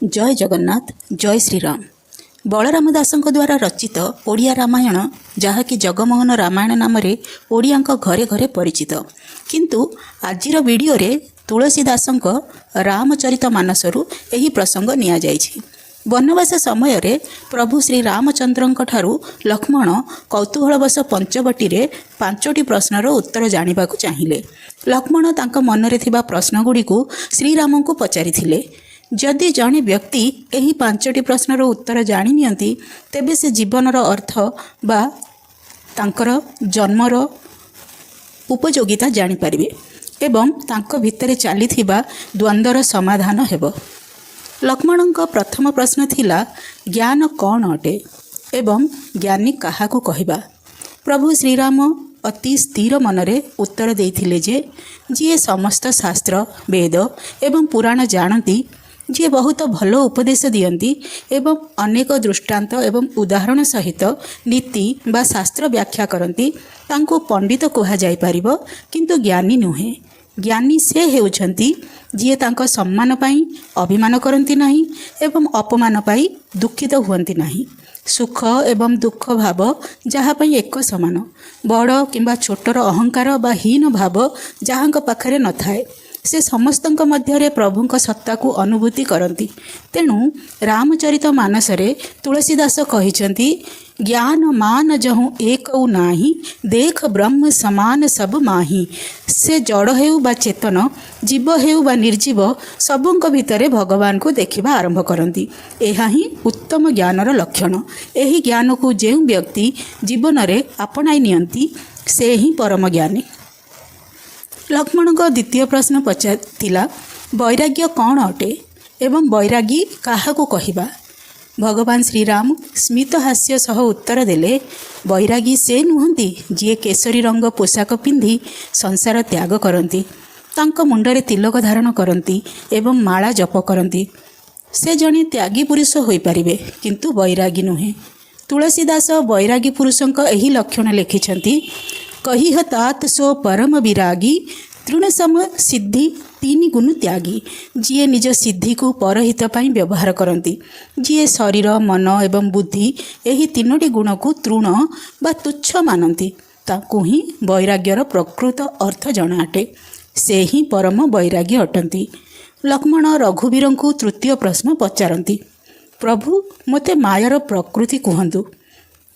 ଜୟ ଜଗନ୍ନାଥ, ଜୟ ଶ୍ରୀରାମ। ବଳରାମ ଦାସଙ୍କ ଦ୍ୱାରା ରଚିତ ଓଡ଼ିଆ ରାମାୟଣ, ଯାହାକି ଜଗମୋହନ ରାମାୟଣ ନାମରେ ଓଡ଼ିଆଙ୍କ ଘରେ ଘରେ ପରିଚିତ। କିନ୍ତୁ ଆଜିର ଭିଡ଼ିଓରେ ତୁଳସୀ ଦାସଙ୍କ ରାମଚରିତ ମାନସରୁ ଏହି ପ୍ରସଙ୍ଗ ନିଆଯାଇଛି। ବନବାସ ସମୟରେ ପ୍ରଭୁ ଶ୍ରୀରାମଚନ୍ଦ୍ରଙ୍କ ଠାରୁ ଲକ୍ଷ୍ମଣ କୌତୂହଳବଶ ପଞ୍ଚବଟୀରେ ପାଞ୍ଚଟି ପ୍ରଶ୍ନର ଉତ୍ତର ଜାଣିବାକୁ ଚାହିଁଲେ। ଲକ୍ଷ୍ମଣ ତାଙ୍କ ମନରେ ଥିବା ପ୍ରଶ୍ନଗୁଡ଼ିକୁ ଶ୍ରୀରାମଙ୍କୁ ପଚାରିଥିଲେ। ଯଦି ଜଣେ ବ୍ୟକ୍ତି ଏହି ପାଞ୍ଚଟି ପ୍ରଶ୍ନର ଉତ୍ତର ଜାଣିନିଅନ୍ତି, ତେବେ ସେ ଜୀବନର ଅର୍ଥ ବା ତାଙ୍କର ଜନ୍ମର ଉପଯୋଗିତା ଜାଣିପାରିବେ ଏବଂ ତାଙ୍କ ଭିତରେ ଚାଲିଥିବା ଦ୍ୱନ୍ଦ୍ୱର ସମାଧାନ ହେବ। ଲକ୍ଷ୍ମଣଙ୍କ ପ୍ରଥମ ପ୍ରଶ୍ନ ଥିଲା, ଜ୍ଞାନ କ'ଣ ଅଟେ ଏବଂ ଜ୍ଞାନୀ କାହାକୁ କହିବା? ପ୍ରଭୁ ଶ୍ରୀରାମ ଅତି ସ୍ଥିର ମନରେ ଉତ୍ତର ଦେଇଥିଲେ ଯେ, ଯିଏ ସମସ୍ତ ଶାସ୍ତ୍ର, ବେଦ ଏବଂ ପୁରାଣ ଜାଣନ୍ତି, ଯିଏ ବହୁତ ଭଲ ଉପଦେଶ ଦିଅନ୍ତି ଏବଂ ଅନେକ ଦୃଷ୍ଟାନ୍ତ ଏବଂ ଉଦାହରଣ ସହିତ ନୀତି ବା ଶାସ୍ତ୍ର ବ୍ୟାଖ୍ୟା କରନ୍ତି, ତାଙ୍କୁ ପଣ୍ଡିତ କୁହାଯାଇପାରିବ, କିନ୍ତୁ ଜ୍ଞାନୀ ନୁହେଁ। ଜ୍ଞାନୀ ସେ ହେଉଛନ୍ତି ଯିଏ ତାଙ୍କ ସମ୍ମାନ ପାଇଁ ଅଭିମାନ କରନ୍ତି ନାହିଁ ଏବଂ ଅପମାନ ପାଇ ଦୁଃଖିତ ହୁଅନ୍ତି ନାହିଁ। ସୁଖ ଏବଂ ଦୁଃଖ ଭାବ ଯାହା ପାଇଁ ଏକ ସମାନ, ବଡ଼ କିମ୍ବା ଛୋଟର ଅହଙ୍କାର ବା ହୀନ ଭାବ ଯାହାଙ୍କ ପାଖରେ ନଥାଏ, ସେ ସମସ୍ତଙ୍କ ମଧ୍ୟରେ ପ୍ରଭୁଙ୍କ ସତ୍ତାକୁ ଅନୁଭୂତି କରନ୍ତି। ତେଣୁ ରାମଚରିତ ମାନସରେ ତୁଳସୀ ଦାସ କହିଛନ୍ତି, ଜ୍ଞାନ ମାନ ଯହୁଁ ଏକଉ ନାହିଁ, ଦେଖ ବ୍ରହ୍ମ ସମାନ ସବ ମାହିଁ। ସେ ଜଡ଼ ହେଉ ବା ଚେତନ, ଜୀବ ହେଉ ବା ନିର୍ଜୀବ, ସବୁଙ୍କ ଭିତରେ ଭଗବାନଙ୍କୁ ଦେଖିବା ଆରମ୍ଭ କରନ୍ତି। ଏହା ହିଁ ଉତ୍ତମ ଜ୍ଞାନର ଲକ୍ଷଣ। ଏହି ଜ୍ଞାନକୁ ଯେଉଁ ବ୍ୟକ୍ତି ଜୀବନରେ ଆପଣାଇ ନିଅନ୍ତି, ସେ ହିଁ ପରମ ଜ୍ଞାନୀ। ଲକ୍ଷ୍ମଣଙ୍କ ଦ୍ୱିତୀୟ ପ୍ରଶ୍ନ ପଚାରିଥିଲା, ବୈରାଗ୍ୟ କ'ଣ ଅଟେ ଏବଂ ବୈରାଗୀ କାହାକୁ କହିବା? ଭଗବାନ ଶ୍ରୀରାମ ସ୍ମିତ ହାସ୍ୟ ସହ ଉତ୍ତର ଦେଲେ, ବୈରାଗୀ ସେ ନୁହନ୍ତି ଯିଏ କେଶରୀ ରଙ୍ଗ ପୋଷାକ ପିନ୍ଧି ସଂସାର ତ୍ୟାଗ କରନ୍ତି, ତାଙ୍କ ମୁଣ୍ଡରେ ତିଲକ ଧାରଣ କରନ୍ତି ଏବଂ ମାଳା ଜପ କରନ୍ତି। ସେ ଜଣେ ତ୍ୟାଗୀ ପୁରୁଷ ହୋଇପାରିବେ, କିନ୍ତୁ ବୈରାଗୀ ନୁହେଁ। ତୁଳସୀ ଦାସ ବୈରାଗୀ ପୁରୁଷଙ୍କ ଏହି ଲକ୍ଷଣ ଲେଖିଛନ୍ତି, କହିହ ତାତ ସୋ ପରମ ବିରାଗୀ, ତୃଣ ସମ ସିଦ୍ଧି ତିନି ଗୁଣ ତ୍ୟାଗୀ। ଯିଏ ନିଜ ସିଦ୍ଧିକୁ ପରହିତ ପାଇଁ ବ୍ୟବହାର କରନ୍ତି, ଯିଏ ଶରୀର, ମନ ଏବଂ ବୁଦ୍ଧି ଏହି ତିନୋଟି ଗୁଣକୁ ତୃଣ ବା ତୁଚ୍ଛ ମାନନ୍ତି, ତାଙ୍କୁ ହିଁ ବୈରାଗ୍ୟର ପ୍ରକୃତ ଅର୍ଥ ଜଣା ଅଟେ। ସେ ହିଁ ପରମ ବୈରାଗୀ ଅଟନ୍ତି। ଲକ୍ଷ୍ମଣ ରଘୁବୀରଙ୍କୁ ତୃତୀୟ ପ୍ରଶ୍ନ ପଚାରନ୍ତି, ପ୍ରଭୁ, ମୋତେ ମାୟାର ପ୍ରକୃତି କୁହନ୍ତୁ।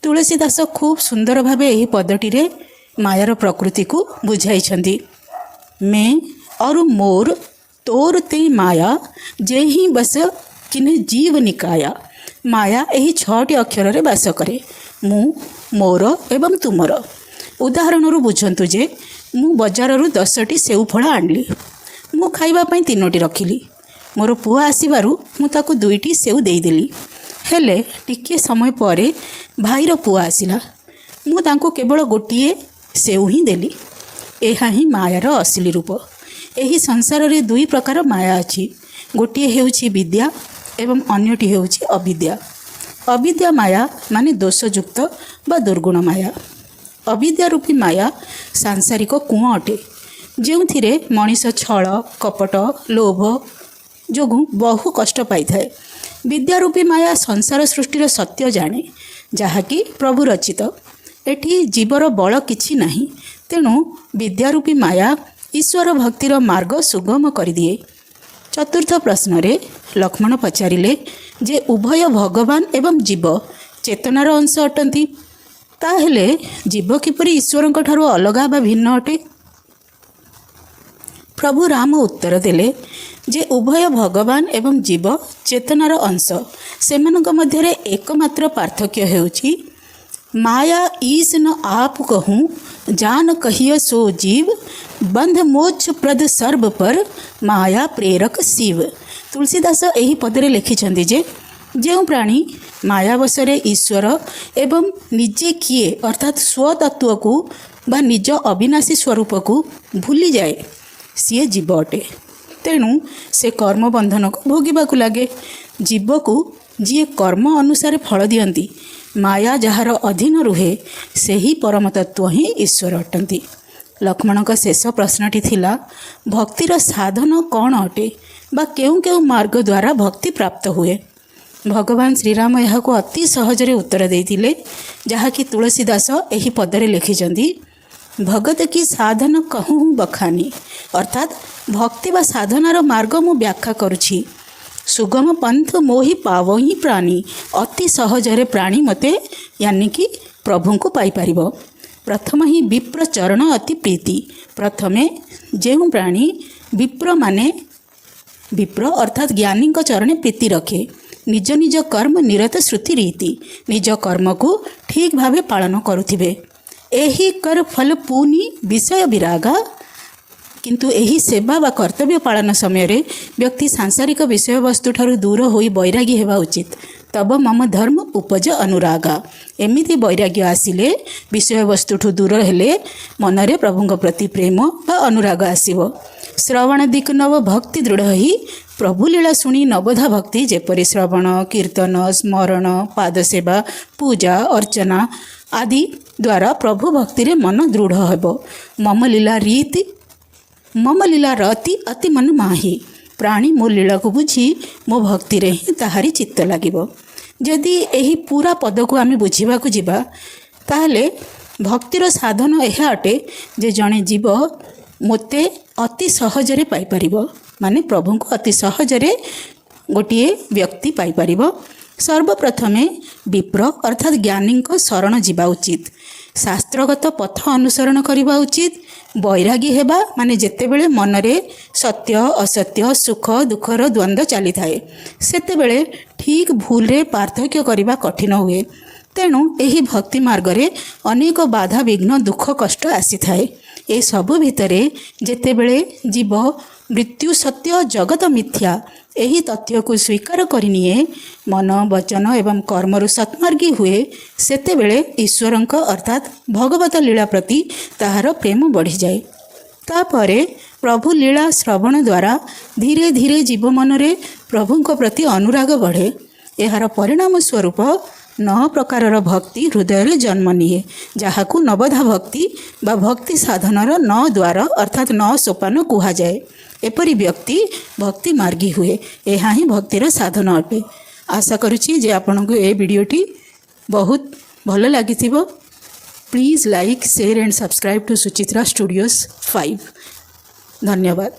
ତୁଳସୀ ଦାସ ଖୁବ୍ ସୁନ୍ଦର ଭାବେ ଏହି ପଦଟିରେ ମାୟାର ପ୍ରକୃତିକୁ ବୁଝାଇଛନ୍ତି। ମେଁ ଅରୁ ମୋର ତୋର ତେ ମାୟା, ଯେହିଁ ବସ କିନେ ଜୀବ ନିକାୟା। ମାୟା ଏହି ଛଅଟି ଅକ୍ଷରରେ ବାସ କରେ: ମୁଁ, ମୋର ଏବଂ ତୁମର। ଉଦାହରଣରୁ ବୁଝନ୍ତୁ ଯେ, ମୁଁ ବଜାରରୁ 10ଟି ସେଉ ଫଳ ଆଣିଲି। ମୁଁ ଖାଇବା ପାଇଁ ତିନୋଟି ରଖିଲି। ମୋର ପୁଅ ଆସିବାରୁ ମୁଁ ତାକୁ ଦୁଇଟି ସେଉ ଦେଇଦେଲି। ହେଲେ ଟିକିଏ ସମୟ ପରେ ଭାଇର ପୁଅ ଆସିଲା। ମୁଁ ତାଙ୍କୁ କେବଳ ଗୋଟିଏ ସେଉ ହିଁ ଦେଲି। ଏହା ହିଁ ମାୟାର ଅସଲି ରୂପ। ଏହି ସଂସାରରେ ଦୁଇ ପ୍ରକାର ମାୟା ଅଛି। ଗୋଟିଏ ହେଉଛି ବିଦ୍ୟା ଏବଂ ଅନ୍ୟଟି ହେଉଛି ଅବିଦ୍ୟା। ଅବିଦ୍ୟା ମାୟା ମାନେ ଦୋଷଯୁକ୍ତ ବା ଦୁର୍ଗୁଣ ମାୟା। ଅବିଦ୍ୟା ରୂପୀ ମାୟା ସାଂସାରିକ କୂଅ ଅଟେ, ଯେଉଁଥିରେ ମଣିଷ ଛଳ, କପଟ, ଲୋଭ ଯୋଗୁଁ ବହୁ କଷ୍ଟ ପାଇଥାଏ। ବିଦ୍ୟା ରୂପୀ ମାୟା ସଂସାର ସୃଷ୍ଟିର ସତ୍ୟ ଜାଣେ, ଯାହାକି ପ୍ରଭୁ ରଚିତ। ଏଠି ଜୀବର ବଳ କିଛି ନାହିଁ। ତେଣୁ ବିଦ୍ୟା ରୂପୀ ମାୟା ଈଶ୍ୱର ଭକ୍ତିର ମାର୍ଗ ସୁଗମ କରିଦିଏ। ଚତୁର୍ଥ ପ୍ରଶ୍ନରେ ଲକ୍ଷ୍ମଣ ପଚାରିଲେ ଯେ, ଉଭୟ ଭଗବାନ ଏବଂ ଜୀବ ଚେତନାର ଅଂଶ ଅଟନ୍ତି, ତାହେଲେ ଜୀବ କିପରି ଈଶ୍ୱରଙ୍କ ଠାରୁ ଅଲଗା ବା ଭିନ୍ନ ଅଟେ? ପ୍ରଭୁ ରାମ ଉତ୍ତର ଦେଲେ ଯେ, ଉଭୟ ଭଗବାନ ଏବଂ ଜୀବ ଚେତନାର ଅଂଶ। ସେମାନଙ୍କ ମଧ୍ୟରେ ଏକମାତ୍ର ପାର୍ଥକ୍ୟ ହେଉଛି, ମାୟା ଈଶ ନ ଆପ କହୁଁ ଜାନ କହିୟ ସୋ ଜୀବ, ବନ୍ଧ ମୋକ୍ଷ ପ୍ରଦ ସର୍ବ ପର ମାୟା ପ୍ରେରକ ଶିବ। ତୁଳସୀ ଦାସ ଏହି ପଦରେ ଲେଖିଛନ୍ତି ଯେ, ଯେଉଁ ପ୍ରାଣୀ ମାୟାବଶରେ ଈଶ୍ୱର ଏବଂ ନିଜେ କିଏ, ଅର୍ଥାତ୍ ସ୍ୱତତ୍ତ୍ୱକୁ ବା ନିଜ ଅବିନାଶୀ ସ୍ୱରୂପକୁ ଭୁଲିଯାଏ, ସିଏ ଜୀବ ଅଟେ। ତେଣୁ ସେ କର୍ମ ବନ୍ଧନକୁ ଭୋଗିବାକୁ ଲାଗେ। ଜୀବକୁ ଯିଏ କର୍ମ ଅନୁସାରେ ଫଳ ଦିଅନ୍ତି, ମାୟା ଯାହାର ଅଧୀନ ରୁହେ, ସେହି ପରମ ତତ୍ତ୍ୱ ହିଁ ଈଶ୍ୱର ଅଟନ୍ତି। ଲକ୍ଷ୍ମଣଙ୍କ ଶେଷ ପ୍ରଶ୍ନଟି ଥିଲା, ଭକ୍ତିର ସାଧନ କ'ଣ ଅଟେ ବା କେଉଁ କେଉଁ ମାର୍ଗ ଦ୍ୱାରା ଭକ୍ତି ପ୍ରାପ୍ତ ହୁଏ? ଭଗବାନ ଶ୍ରୀରାମ ଏହାକୁ ଅତି ସହଜରେ ଉତ୍ତର ଦେଇଥିଲେ, ଯାହାକି ତୁଳସୀ ଦାସ ଏହି ପଦରେ ଲେଖିଛନ୍ତି, "ଭଗତ କି ସାଧନ କହୁଁ ବଖାନି।" ଅର୍ଥାତ୍ ଭକ୍ତି ବା ସାଧନାର ମାର୍ଗ ମୁଁ ବ୍ୟାଖ୍ୟା କରୁଛି। "ସୁଗମ ପନ୍ଥ ମୋହି ପାବହିଁ ପ୍ରାଣୀ।" ଅତି ସହଜରେ ପ୍ରାଣୀ ମୋତେ, ୟାନି କି ପ୍ରଭୁଙ୍କୁ ପାଇପାରିବ। "ପ୍ରଥମ ହିଁ ବିପ୍ର ଚରଣ ଅତି ପ୍ରୀତି।" ପ୍ରଥମେ ଯେଉଁ ପ୍ରାଣୀ ବିପ୍ରମାନେ, ବିପ୍ର ଅର୍ଥାତ୍ ଜ୍ଞାନୀଙ୍କ ଚରଣେ ପ୍ରୀତି ରଖେ। "ନିଜ ନିଜ କର୍ମ ନିରତ ଶ୍ରୁତି ରୀତି।" ନିଜ କର୍ମକୁ ଠିକ୍ ଭାବେ ପାଳନ କରୁଥିବେ। "ଏହି କର ଫଲ ପୁନି ବିଷୟ ବିରାଗା।" କିନ୍ତୁ ଏହି ସେବା ବା କର୍ତ୍ତବ୍ୟ ପାଳନ ସମୟରେ ବ୍ୟକ୍ତି ସାଂସାରିକ ବିଷୟବସ୍ତୁ ଠାରୁ ଦୂର ହୋଇ ବୈରାଗୀ ହେବା ଉଚିତ। "ତବ ମମ ଧର୍ମ ଉପଜ ଅନୁରାଗା।" ଏମିତି ବୈରାଗ୍ୟ ଆସିଲେ, ବିଷୟବସ୍ତୁଠୁ ଦୂର ହେଲେ ମନରେ ପ୍ରଭୁଙ୍କ ପ୍ରତି ପ୍ରେମ ବା ଅନୁରାଗ ଆସିବ। "ଶ୍ରବଣାଦିକ ନବ ଭକ୍ତି ଦୃଢ଼ ହିଁ।" ପ୍ରଭୁ ଲୀଳା ଶୁଣି ନବଧା ଭକ୍ତି, ଯେପରି ଶ୍ରବଣ, କୀର୍ତ୍ତନ, ସ୍ମରଣ, ପାଦସେବା, ପୂଜା ଅର୍ଚ୍ଚନା ଆଦି ଦ୍ୱାରା ପ୍ରଭୁ ଭକ୍ତିରେ ମନ ଦୃଢ଼ ହେବ। "ମମ ଲୀଳା ରୀତି, ମମ ଲୀଳା ରତି ଅତି ମନ ମାହି।" ପ୍ରାଣୀ ମୋ ଲୀଳାକୁ ବୁଝି ମୋ ଭକ୍ତିରେ ହିଁ ତାହାରି ଚିତ୍ତ ଲାଗିବ। ଯଦି ଏହି ପୁରା ପଦକୁ ଆମେ ବୁଝିବାକୁ ଯିବା, ତାହେଲେ ଭକ୍ତିର ସାଧନ ଏହା ଅଟେ ଯେ ଜଣେ ଜୀବ ମୋତେ ଅତି ସହଜରେ ପାଇପାରିବ, ମାନେ ପ୍ରଭୁଙ୍କୁ ଅତି ସହଜରେ ଗୋଟିଏ ବ୍ୟକ୍ତି ପାଇପାରିବ। ସର୍ବପ୍ରଥମେ ବିପ୍ର ଅର୍ଥାତ୍ ଜ୍ଞାନୀଙ୍କ ଶରଣ ଯିବା ଉଚିତ। ଶାସ୍ତ୍ରଗତ ପଥ ଅନୁସରଣ କରିବା ଉଚିତ। ବୈରାଗୀ ହେବା, ମାନେ ଯେତେବେଳେ ମନରେ ସତ୍ୟ ଅସତ୍ୟ, ସୁଖ ଦୁଃଖର ଦ୍ୱନ୍ଦ୍ୱ ଚାଲିଥାଏ, ସେତେବେଳେ ଠିକ୍ ଭୁଲରେ ପାର୍ଥକ୍ୟ କରିବା କଠିନ ହୁଏ। ତେଣୁ ଏହି ଭକ୍ତି ମାର୍ଗରେ ଅନେକ ବାଧା, ବିଘ୍ନ, ଦୁଃଖ, କଷ୍ଟ ଆସିଥାଏ। ଏସବୁ ଭିତରେ ଯେତେବେଳେ ଜୀବ ମୃତ୍ୟୁ ସତ୍ୟ, ଜଗତ ମିଥ୍ୟା, ଏହି ତଥ୍ୟକୁ ସ୍ୱୀକାର କରିନିଏ, ମନ, ବଚନ ଏବଂ କର୍ମରୁ ସତ୍ମାର୍ଗୀ ହୁଏ, ସେତେବେଳେ ଈଶ୍ୱରଙ୍କ ଅର୍ଥାତ୍ ଭଗବତ ଲୀଳା ପ୍ରତି ତାହାର ପ୍ରେମ ବଢ଼ିଯାଏ। ତାପରେ ପ୍ରଭୁ ଲୀଳା ଶ୍ରବଣ ଦ୍ୱାରା ଧୀରେ ଧୀରେ ଜୀବ ମନରେ ପ୍ରଭୁଙ୍କ ପ୍ରତି ଅନୁରାଗ ବଢ଼େ। ଏହାର ପରିଣାମ ସ୍ୱରୂପ ନଅ ପ୍ରକାରର ଭକ୍ତି ହୃଦୟରେ ଜନ୍ମ ନିଏ, ଯାହାକୁ ନବଧା ଭକ୍ତି ବା ଭକ୍ତି ସାଧନର ନଅ ଦ୍ୱାର ଅର୍ଥାତ୍ ନଅ ସୋପାନ କୁହାଯାଏ। ଏପରି ବ୍ୟକ୍ତି ଭକ୍ତି ମାର୍ଗୀ ହୁଏ। ଏହା ହିଁ ଭକ୍ତିର ସାଧନ ଅଟେ। ଆଶା କରୁଛି ଯେ ଆପଣଙ୍କୁ ଏ ଭିଡ଼ିଓଟି ବହୁତ ଭଲ ଲାଗିଥିବ। Please like, share and subscribe to Suchitra Studios 5. ଧନ୍ୟବାଦ।